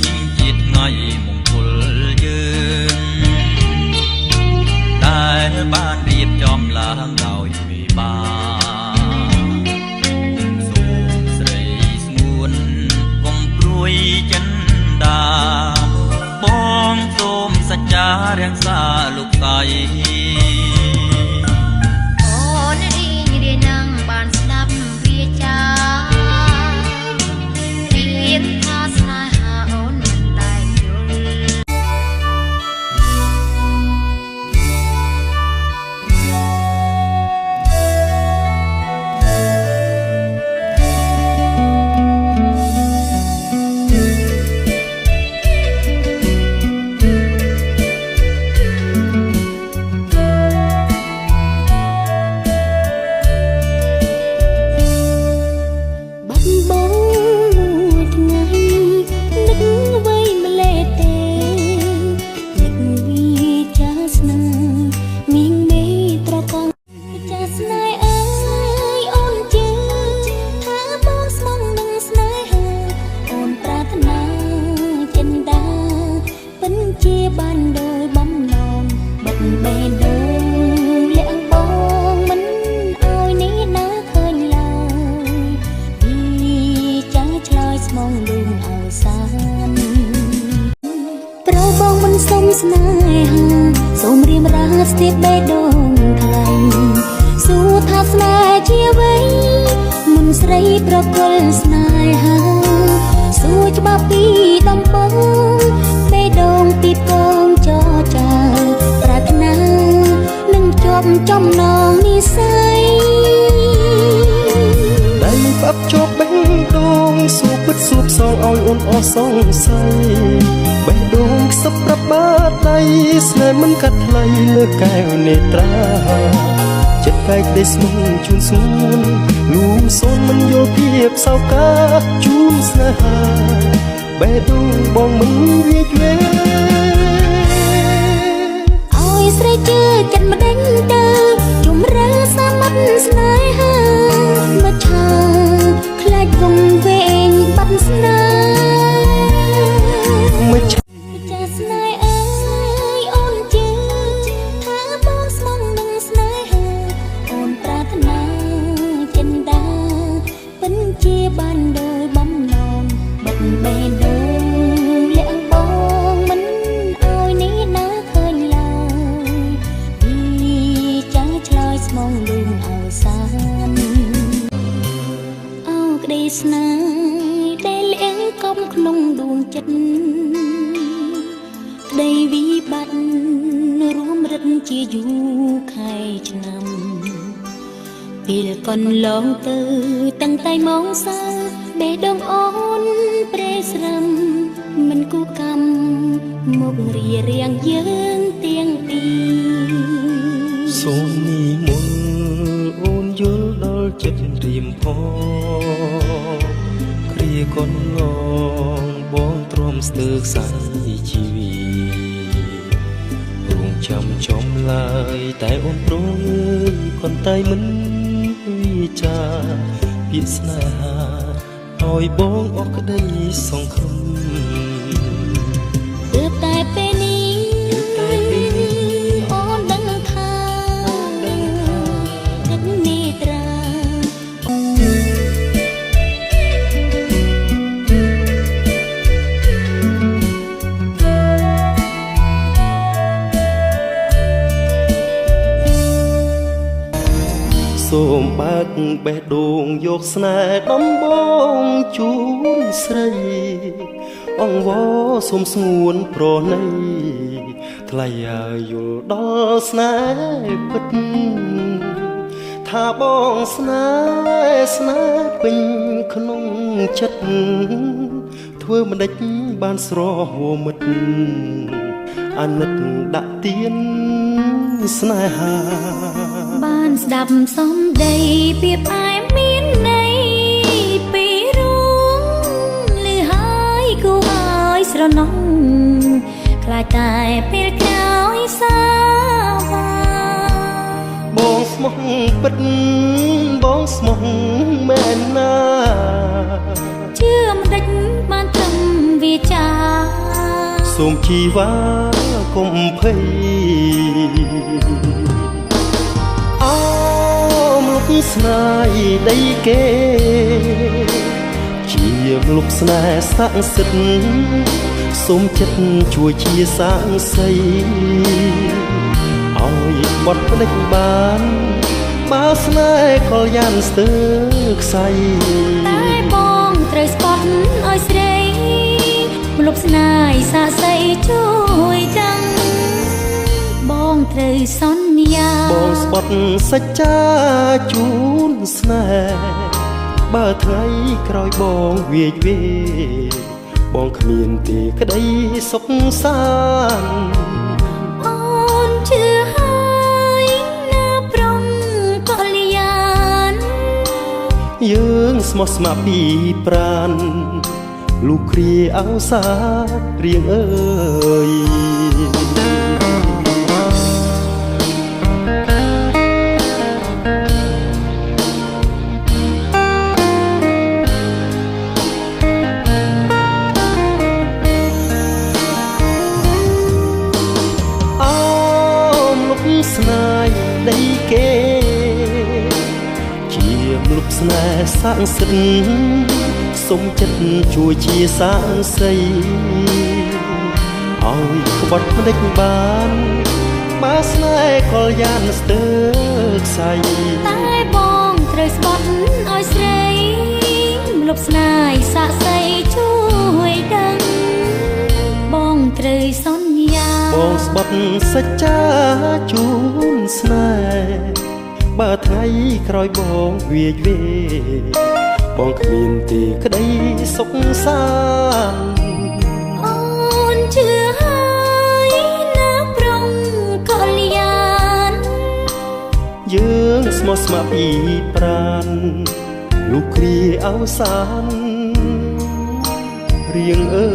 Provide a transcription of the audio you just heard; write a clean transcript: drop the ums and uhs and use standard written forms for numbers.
នេះជាថ្ងៃមង្គលយើងដែលបានរៀបចំឡើងដោយមេបាសូមស្រីស្ងួនកុំព្រួយចិនដាបងសូមសច្ចារាំងសាលោកស្រី អូនរីងរាយនឹងបានស្ដាប់វាចារៀនថាស្នេហាអូនមិនដែលយល់ បាត់បងមួយថ្ងៃនឹកអ្វីម្លេះទេនឹកវាចាស្នេហ៍មានមេត្រកងចាស្នេហ៍អើយអូនជឿថាបងស្មងនឹងស្នេហាអូនប្រាថ្នាចិនដាពិនជាបានដោយបំណងបិទបេះដូងលាក់បងមិនឲ្យនេះណាឃើញឡើយ ពីចាឆ្លើយស្មងលូនអោសានប្របងមិនសុំស្នេហាសូមរៀមរាស្ទៀបបេះដូងថ្លៃសួរថាស្នេហ៍ជាអ្វីមុនស្រីប្រគល់ស្នេហាសួរច្បាប់ពីដំបងបេះដូងពីពងចចាប្រាថ្នានឹងជាប់ចំណងនិស័យ ដៃផ្អឹបជាប់បេះដូងសួរពិតសួរផ្សងឲ្យអូនអស់សង្ស័យបេះដូងខ្សឹបប្រាប់បាតដៃស្នេហ៍មិនកាត់ថ្លៃលើកែវនេត្រាចិត្តកែកដេកស្មងជូនស្ងួនលូសូនមិនយល់ភាពសោកាជូនស្នេហាបេះដូងបងមិនវាចវេ ឲ្យស្រីជឿចិត្តម្ដេចទៅជំរឿសាមិត្តស្នេហាមកឆាខ្លាចវងវែងបាត់ស្នេហ៍ មិនឆា ចាស្នេហ៍អើយអូនជឿថាបងស្មងនឹងស្នេហាអូនប្រាថ្នាចិនដាពិនជាបានដោយបំណងបិទបេះដូងលាក់បងមិនឲ្យនេះណាឃើញឡើយពីចាឆ្លើយស្មងលូនអោសានអោក្តីស្នេហ៍ដែលលៀងកុំក្នុងដួងចិត្តក្តីវិបត្តិរួមរិទ្ធជាយូរខែឆ្នាំពេលកន្លងទៅតាំងតែម៉ោងសើបេះដូងអូនប្រេស្រាំមិនគូកម្មមករារាំងយើងទាំងពីរ សូមនិមន្តអូនយល់ដល់ចិត្តរៀមផងគ្រាកន្លងបងទ្រាំស្ទើរខ្សែជីវិតរងចាំចំឡើយតែអូនព្រងើយកន្តែមិនវិចាពាក្យស្នេហាឲ្យបងអស់ក្តីសង្ឃឹម ទើបតែពេលនេះ តែពេលនេះ អូនដឹងថាទឹកនេត្រា សូមបើកបេះដូងយកស្នេហ៍ដំបងជូនស្រី អង្វរសូមស្ងួនប្រណីថ្លៃឲ្យយល់ដល់ស្នេហ៍ពិតថាបងស្នេហ៍ស្នេហ៍ពេញក្នុងចិត្តធ្វើមិនដេចបានស្រហមិត្ត អាណិតដាក់ទៀនស្នេហាបានស្ដាប់សំដីពីផ្អែមមានន័យពីរងលឺហើយគួរឲ្យស្រណុងខ្លាចតែពេលក្រោយសាវ៉ាបងស្មោះពិតបងស្មោះមែនណាជឿមិនដេចបានត្រឹមវាចាសូមជីវ៉ាកុំភ័យអោមលុបស្នេហ៍ដីគេជាមលុបស្នេហ៍ស័ក្តិសិទ្ធសូមចិត្តជួយជាសាក្សីឲ្យបត់ផ្ដិចបានបើស្នេហ៍កល្យានស្ទើខ្សែតែបងត្រូវស្បត់ឲ្យស្រីមលុបស្នេហ៍សាក្សីជួយដឹងបងត្រូវសន្យាបងស្បត់សច្ចាជូនស្នេហ៍បើថ្ងៃក្រោយបងវាយវេបងគ្មានទេក្តីសុខសាន្តអូនជឿហើយណាប្រុងកល្យានយើងស្មោះស្ម័គ្រពីប្រានលុះគ្រាអោសារៀងអើយអោមលុបស្នេហ៍ដីគេជាមលុបស្នេហ៍ស័ក្តិសិទ្ធសូមចិត្តជួយជាសាក្សីឲ្យក្បត់ផ្ដិចបានបើស្នេហ៍កល្យានស្ទើខ្សែតែបងត្រូវស្បត់ឲ្យស្រីមលុបស្នេហ៍សាក្សីជួយដឹងបងត្រូវសន្យាបងស្បត់សច្ចាជូនស្នេហ៍បើថ្ងៃក្រោយបងវាយវេបងគ្មានទេក្តីសុខសាន្តអូនជឿហើយណាប្រុងកល្យានយើងស្មោះស្ម័គ្រពីប្រានលុះគ្រាអវសានរៀងអើ